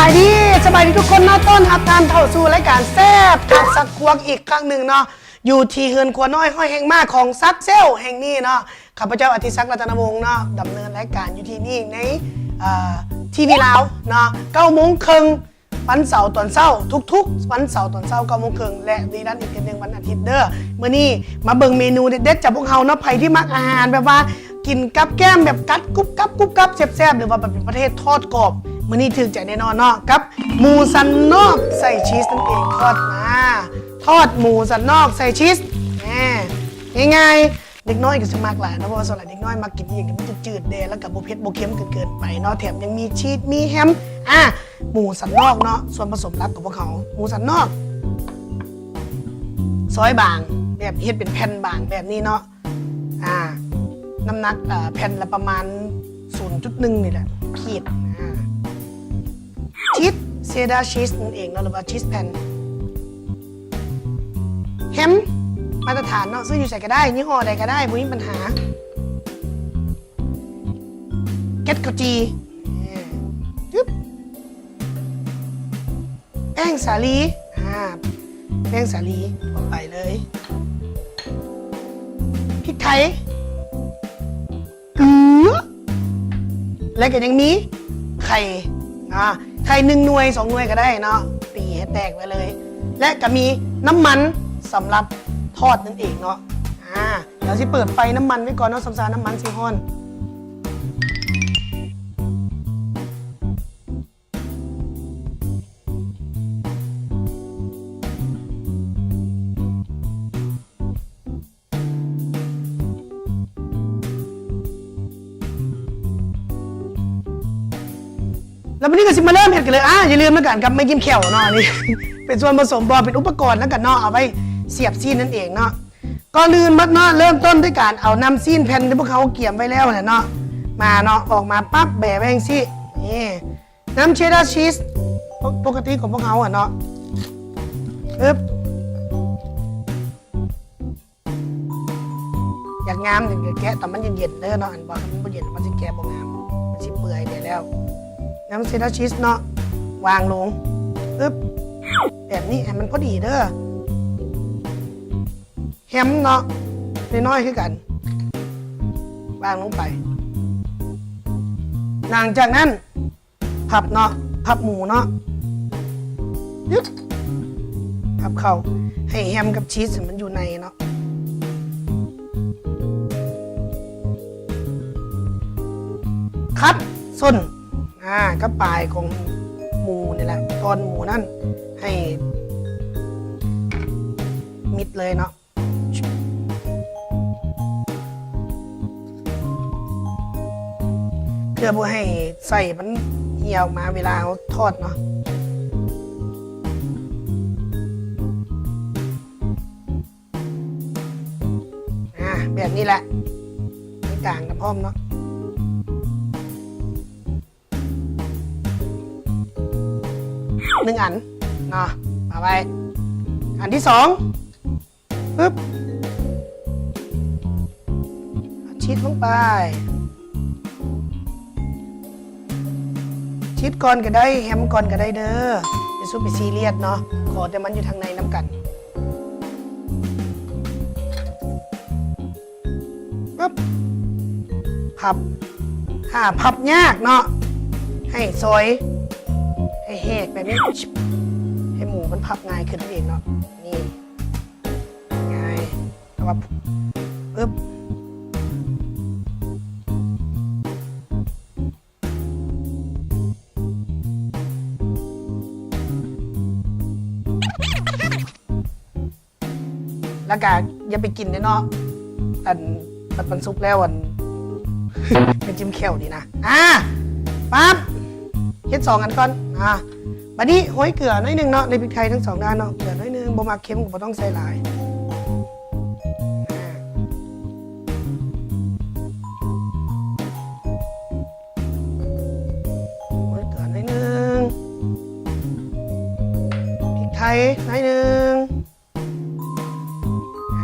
ສະບາຍດີ ສະບາຍດີທຸກຄົນເນາະ, ຕ້ອນຮັບທ່ານເຂົ້າສູ່ລາຍການແຊບຄັກສັກຄວກອີກຄັ້ງໜຶ່ງເນາະ, ຢູ່ທີ່ເຮືອນຄົວນ້ອຍຮ້ອຍແຮງມ້າຂອງສັກເຊວແຫ່ງນີ້ເນາະ. ຂ້າພະເຈົ້າ ອະທິສັກ ລັດຕະນະວົງເນາະ, ດຳເນີນລາຍການຢູ່ທີ່ນີ້ໃນ ເອີ ທີວີລາວເນາະ, ເກົ້າໂມງເຄິ່ງ ວັນເສົາຕອນເຊົ້າ, ທຸກໆວັນເສົາຕອນເຊົ້າເກົ້າໂມງເຄິ່ງ ແລະ ຣີລັນອີກເທື່ອໜຶ່ງວັນອາທິດເດີ. ມື້ນີ້ມາເບິ່ງເມນູເດັດໆຈາກພວກເຮົາເນາະ, ໃຜທີ່ມັກອາຫານແບບວ່າກິນກັບແກ້ມແບບກັດກຸບກັບກຸບກັບແຊບໆ ຫຼືວ່າແບບເປັນປະເພດທອດກອບ, ມື້ນີ້ຖືກໃຈແນ່ນອນເນາະ ກັບໝູສັນນອກໃສ່ຊີສນັ້ນເອງ. ທອດມາ ທອດໝູສັນນອກໃສ່ຊີສ ແໝ ງ່າຍໆ. ເດັກນ້ອຍກໍຊິມັກຫຼາຍເນາະ, ເພາະວ່າສ່ວນຫຼາຍເດັກນ້ອຍມັກກິນອີ່ຫຍັງທີ່ມັນຈືດໆແດ່ ແລ້ວກໍບໍ່ເຜັດບໍ່ເຄັມເກີນໄປເນາະ, ແຖມຍັງມີຊີສ ມີແຮມ. ອາ ໝູສັນນອກເນາະ, ສ່ວນປະສົມຫຼັກຂອງພວກເຮົາ ໝູສັນນອກ ຊອຍບາງ ແບບເຮັດເປັນແຜ່ນບາງແບບນີ້ເນາະ. ອາ ນ້ຳໜັກ ເອີ ແຜ່ນລະປະມານສູນຈຸດໜຶ່ງນີ້ແຫຼະ ຂີດ. ອາ ຊີສ ເຊດາຊີສນັ້ນເອງເນາະ ຫຼືວ່າຊີສແຜ່ນ. ແຮມມາດຕະຖານເນາະ, ຊື້ຢູ່ໃສກໍໄດ້ ຍີ່ຫໍ້ໃດກໍໄດ້ ບໍ່ມີບັນຫາ. ເກັດເຂົ້າຈີ່ ຈຶບ ແປ້ງສາລີ ອາ ແປ້ງສາລີ ໄປເລີຍ ພິກໄທ ເກືອ ແລະກໍຍັງມີໄຂ່ ອາ ໄຂ່ໜຶ່ງໜ່ວຍ ສອງໜ່ວຍກໍໄດ້ເນາະ, ຕີໃຫ້ແຕກໄວ້ເລີຍ ແລະກໍມີນ້ຳມັນສຳລັບທອດນັ້ນເອງເນາະ. ອາ ດຽວຊິເປີດໄຟນ້ຳມັນໄວ້ກ່ອນເນາະ, ສ່ຳຊານ້ຳມັນຊິຮ້ອນ. ແລ້ວບັດນີ້ກໍຊິມາເລີ່ມເຮັດກັນເລີຍ. ອາ ຢ່າລືມນຳກັນກັບໄມ້ຈິ້ມແຂ້ວເນາະ, ອັນນີ້ເປັນສ່ວນປະສົມ ບໍ່ ເປັນອຸປະກອນນຳກັນເນາະ, ເອົາໄວ້ສຽບຊີ້ນນັ້ນເອງເນາະ. ກ່ອນອື່ນໝົດເນາະ ເລີ່ມຕົ້ນດ້ວຍການເອົານ້ຳຊີ້ນແຜ່ນທີ່ພວກເຮົາກຽມໄວ້ແລ້ວຫັ້ນເນາະ ມາເນາະ, ອອກມາປັບ ແບໄວ້ຈັ່ງຊີ້ ນີ້ ນ້ຳເຊດາຊີສ ປົກກະຕິຂອງພວກເຮົາຫັ້ນເນາະ. ອຶບ ຢາກງາມນີ້ກໍແກະຕອນມັນເຢັນໆເດີເນາະ, ອັນບໍ່ ຄັນມັນບໍ່ເຢັນມັນຊິແກະບໍ່ງາມ ມັນຊິເປື່ອຍໄປແລ້ວ. ນ້ຳເຊດາຊີສເນາະ ວາງລົງ ອຶບ ແບບນີ້ໃຫ້ມັນພໍດີເດີ. ແຮມເນາະ ນ້ອຍໆຄືກັນ ວາງລົງໄປ. ຫຼັງຈາກນັ້ນ ພັບເນາະ ພັບໝູເນາະ ຍຶບ ພັບເຂົ້າ ໃຫ້ແຮມກັບຊີສມັນຢູ່ໃນເນາະ. ຄັດສົ້ນ ອາ ກັບປາຍຂອງໝູນີ້ແຫຼະ ຕອນໝູນັ້ນໃຫ້ມິດເລີຍເນາະ. ເພື່ອບໍ່ໃຫ້ໄສ້ມັນເຫ່ຍອອກມາເວລາເຮົາທອດເນາະ. ອາ ແບບນີ້ແຫຼະ ກາງນຳພ້ອມເນາະ. ໜຶ່ງອັນເນາະ ມາໄວ້. ອັນທີສອງ ປຶບ ຊີດລົງໄປ ຊີດກ່ອນກໍໄດ້ ແຮມກ່ອນກໍໄດ້ເດີ ຢ່າສູ່ໄປຊີຣຽສເນາະ ຂໍແຕ່ມັນຢູ່ທາງໃນນຳກັນ. ປຶບ ພັບ ຫາພັບຍາກເນາະ ໃຫ້ຊອຍ ໃຫ້ແຫກແບບນີ້ ໃຫ້ໝູມັນພັບງ່າຍຂຶ້ນນັ້ນເອງເນາະ. ນີ້ ງ່າຍ ແຕ່ວ່າ ປຶບ ແລ້ວກະຢ່າໄປກິນເດ້ເນາະ ອັນ ບັດມັນສຸກແລ້ວ ອັນ ໄປຈິ້ມແຂ້ວນີ້ນະ. ອາ ປັບ ເຮັດສອງອັນກ່ອນ. ອາ ບັດນີ້ໂຮຍເກືອໜ້ອຍໜຶ່ງເນາະ ໃນພິກໄທທັງສອງດ້ານເນາະ ເກືອໜ້ອຍໜຶ່ງ ບໍ່ມັກເຄັມກໍບໍ່ຕ້ອງໃສ່ຫຼາຍ. ອາ ໂຮຍເກືອໜ້ອຍໜຶ່ງ ພິກໄທໜ້ອຍໜຶ່ງ. ອ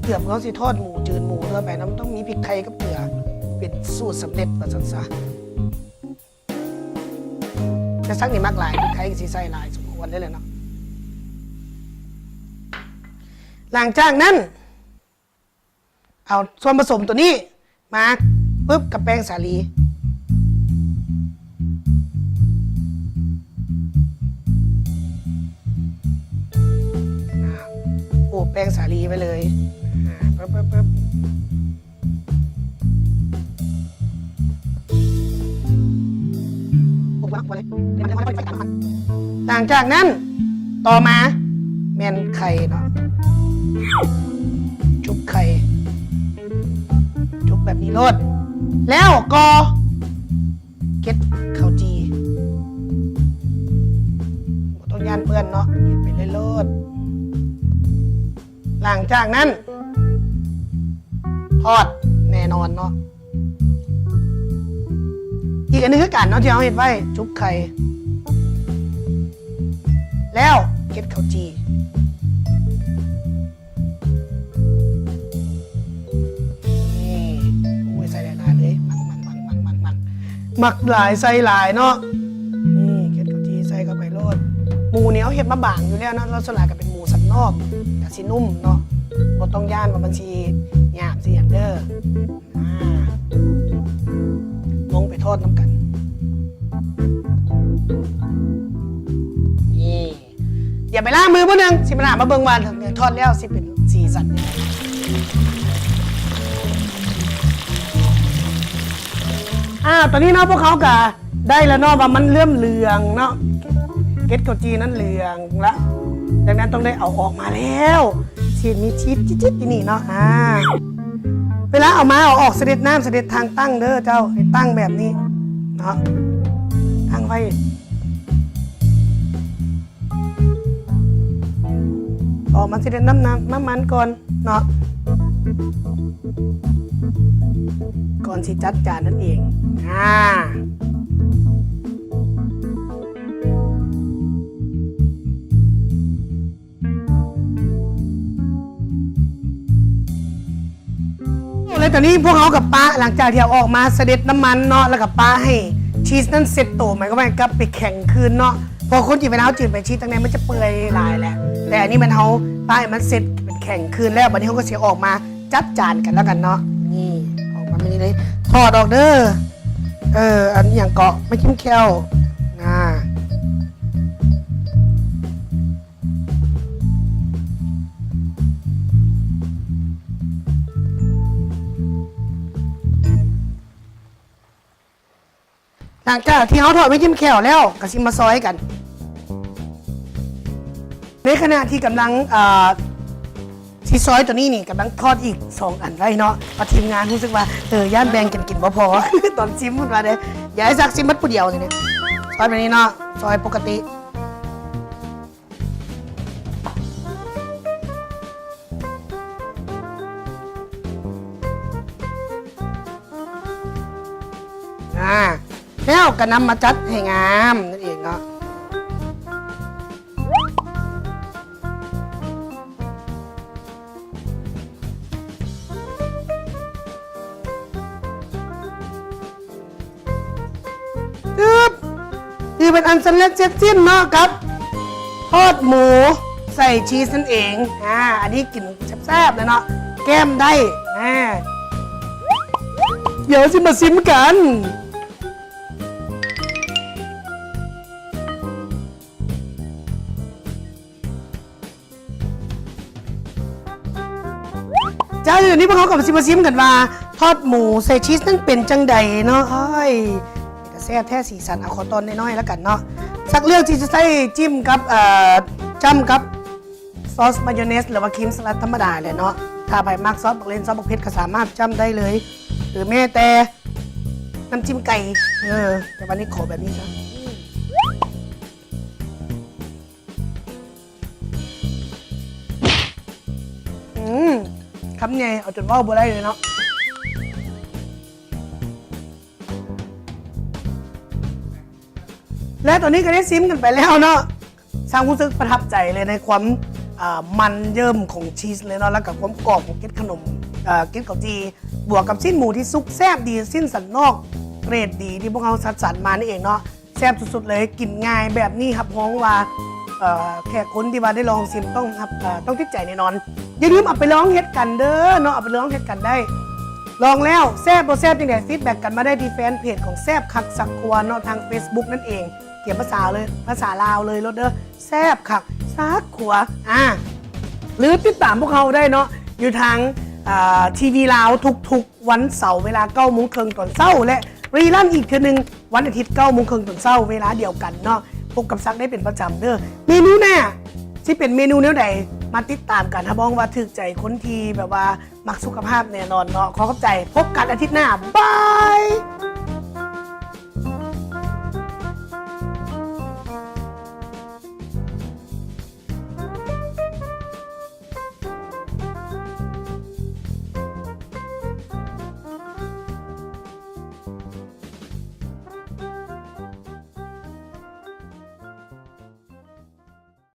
າ ເກືອບເຮົາຊິທອດໝູ ຈືນໝູທົ່ວໄປນະ ມັນຕ້ອງມີພິກໄທກັບເກືອ ເປັນສູດສຳເລັດວ່າຊັ້ນຊະ. ແຕ່ສັກນີ້ມັກຫຼາຍ ພິກໄທກໍຊິໃສ່ຫຼາຍສົມຄວນເລີຍແຫຼະເນາະ. ຫຼັງຈາກນັ້ນ ເອົາສ່ວນປະສົມຕົວນີ້ມາປຶບກັບແປ້ງສາລີ ອາ ໂອບແປ້ງສາລີໄວ້ເລີຍ ອາ ປຶບໆໆ. ຫຼັງຈາກນັ້ນຕໍ່ມາແມ່ນໄຂ່ເນາະ ຈຸກໄຂ່ ຈຸກແບບນີ້ໂລດ ແລ້ວກໍເກັດເຂົ້າຈີ່ ບໍ່ຕ້ອງຢ້ານເປື້ອນເນາະ ເຮັດໄປເລີຍໂລດ. ຫຼັງຈາກນັ້ນທອດແນ່ນອນເນາະ. ອີກອັນໜຶ່ງຄືກັນເນາະ ທີ່ເຮົາເຮັດໄວ້ ຈຸກໄຂ່ ແລ້ວເກັດເຂົ້າຈີ່ ນີ້ ໂອ້ຍ ໃສ່ຫຼາຍໆເລີຍ ມັກໆໆໆໆ ມັກຫຼາຍໃສ່ຫຼາຍເນາະ. ນີ້ ເກັດເຂົ້າຈີ່ໃສ່ເຂົ້າໄປໂລດ. ໝູນີ້ເຮົາເຮັດມາບາງຢູ່ແລ້ວເນາະ ແລ້ວສ່ວນຫຼາຍກໍເປັນໝູສັນນອກ ກະຊິນຸ້ມເນາະ ບໍ່ຕ້ອງຢ້ານວ່າມັນຊິຫຍາບຊິຫຍັງເດີ. ອາ ລົງໄປທອດນຳກັນ ນີ້. ດຽວໄປລ້າງມືມື້ໜຶ່ງ ຊິມາ ມາເບິ່ງວ່າທອດແລ້ວຊິເປັນສີສັນຈັ່ງໃດ. ອ້າວ ຕອນນີ້ເນາະ ພວກເຮົາກະໄດ້ແລ້ວເນາະ ວ່າມັນເລີ່ມເຫຼືອງເນາະ ເກັດເຂົ້າຈີ່ນັ້ນເຫຼືອງລະ ດັ່ງນັ້ນຕ້ອງໄດ້ເອົາອອກມາແລ້ວ ຊິມີຊີດຈິດໆຢູ່ນີ້ເນາະ. ອາ ເວລາເອົາມາ ເອົາອອກສະເດັດນ້ຳ ສະເດັດທາງຕັ້ງເດີເຈົ້າ ໃຫ້ຕັ້ງແບບນີ້ເນາະ ຕັ້ງໄວ້. ອອກມາຊິໄດ້ນ້ຳ ນ້ຳ ນ້ຳມັນກ່ອນເນາະ ກ່ອນຊິຈັດຈານນັ້ນເອງ. ອາ ແລ້ວຕອນນີ້ພວກເຮົາກໍປະ ຫຼັງຈາກທີ່ເອົາອອກມາສະເດັດນ້ຳມັນເນາະ ແລ້ວກໍປະໃຫ້ຊີສນັ້ນເຊັດໂຕ ໝາຍຄວາມວ່າກັບໄປແຂງຄືນເນາະ ເພາະຄົນຈີນເວລາເຮົາຈືນໄປ ຊີສທາງໃນມັນຈະເປື່ອຍຫຼາຍແຫຼະ ແຕ່ອັນນີ້ແມ່ນເຮົາປະໃຫ້ມັນເຊັດເປັນແຂງຄືນແລ້ວ ບັດນີ້ເຮົາກໍຊິເອົາອອກມາຈັດຈານກັນແລ້ວກັນເນາະ. ນີ້ ອອກມາແບບນີ້ເລີຍ ຖອດອອກເດີ ເອີ ອັນຫຍັງເກາະ ໄມ້ກິ້ມແຂ້ວ ອາ. ຫຼັງຈາກທີ່ເຮົາທອດໄມ້ກິ້ມແຂ້ວແລ້ວ ກໍຊິມາຊອຍກັນ ໃນຂະນະທີ່ກຳລັງ ເອີ ຊິຊອຍຕົວນີ້ນີ້ ກຳລັງທອດອີກສອງອັນໄວ້ເນາະ ວ່າທີມງານຮູ້ສຶກວ່າ ເອີ ຢ້ານແບ່ງກັນກິນບໍ່ພໍ ຕອນຊີມເພິ່ນວ່າເດ້ ຢ່າໃຫ້ສັກຊີມໝົດຜູ້ດຽວນີ້ ຊອຍແບບນີ້ເນາະ ຊອຍປົກກະຕິ. ອາ ແລ້ວກໍນຳມາຈັດໃຫ້ງາມນັ້ນເອງເນາະ. ຕຶບ ຖືເປັນອັນສຳເລັດເສັດສິ້ນເນາະ ກັບທອດໝູໃສ່ຊີສນັ້ນເອງ. ອາ ອັນນີ້ກິນແຊບໆເລີຍເນາະ ແກ້ມໄດ້. ອາ ດຽວຊິມາຊິມກັນ. ເຈົ້າ ດຽວນີ້ພວກເຮົາກໍຊິມາຊິມກັນວ່າ ທອດໝູໃສ່ຊີສນັ້ນເປັນຈັ່ງໃດເນາະ. ໂອ້ຍ ເປັນຕາແຊບແທ້ ສີສັນ. ເອົາ ຂໍຕອນນ້ອຍໆລະກັນເນາະ. ສັກເລືອກທີ່ຈະໃຊ້ຈິ້ມກັບ ເອີ ຈ້ຳກັບຊອສມາໂຍເນສ ຫຼືວ່າຄຣີມສະລັດທຳມະດາແຫຼະເນາະ. ຖ້າໃຜມັກຊອສບັກເລັ່ນ ຊອສບັກເຜັດ ກໍສາມາດຈ້ຳໄດ້ເລີຍ ຫຼືແມ້ແຕ່ນ້ຳຈິ້ມໄກ່. ເອີ ແຕ່ວ່ານີ້ຂໍແບບນີ້ຊະ. ອືມ ຄຳໃຫຍ່ ເອົາຈົນເວົ້າບໍ່ໄດ້ເລີຍເນາະ. ແລະ ຕອນນີ້ກໍໄດ້ຊິມກັນໄປແລ້ວເນາະ ຊ່າງຮູ້ສຶກປະທັບໃຈເລີຍໃນຄວາມ ອ່າ ມັນເຍິ້ມຂອງຊີສເລີຍເນາະ ແລ້ວກໍຄວາມກອບຂອງເກັດຂະໜົມ ເອີ ເກັດເຂົ້າຈີ່ ບວກກັບຊີ້ນໝູທີ່ສຸກແຊບດີ ຊີ້ນສັນນອກເກຣດດີ ທີ່ພວກເຮົາຄັດສັນມານີ້ເອງເນາະ ແຊບສຸດໆເລີຍ ກິນງ່າຍແບບນີ້ ຮັບຮອງວ່າ ເອີ ແຂກຄົນທີ່ວ່າໄດ້ລອງຊິມຕ້ອງຮັບ ເອີ ຕ້ອງຕິດໃຈແນ່ນອນ. ຢ່າລືມເອົາໄປລອງເຮັດກັນເດີເນາະ ເອົາໄປລອງເຮັດກັນໄດ້. ລອງແລ້ວແຊບບໍ່ແຊບຈັ່ງໃດ ຟີດແບັກກັນມາໄດ້ທີ່ແຟນເພຈຂອງແຊບຄັກສັກຄົວເນາະ ທາງເຟສບຸກນັ້ນເອງ ຂຽນພາສາເລີຍ ພາສາລາວເລີຍໂລດເດີ ແຊບຄັກສັກຄົວ. ອ່າ ຫຼືຕິດຕາມພວກເຮົາໄດ້ເນາະ ຢູ່ທາງ ອ່າ ທີວີລາວ ທຸກໆວັນເສົາເວລາເກົ້າໂມງເຄິ່ງຕອນເຊົ້າ ແລະ ຣີຣັນອີກເທື່ອໜຶ່ງ ວັນອາທິດເກົ້າໂມງເຄິ່ງຕອນເຊົ້າ ເວລາດຽວກັນເນາະ ພົບກັບສັກໄດ້ເປັນປະຈຳເດີ. ເມນູໜ້າຊິເປັນເມນູແນວໃດ ມາຕິດຕາມກັນ ຮັບຮອງວ່າຖືກໃຈຄົນທີ່ແບບວ່າມັກສຸຂະພາບແນ່ນອນເນາະ. ຂໍຂອບໃຈ ພົບກັນອາທິດໜ້າ ບາຍ.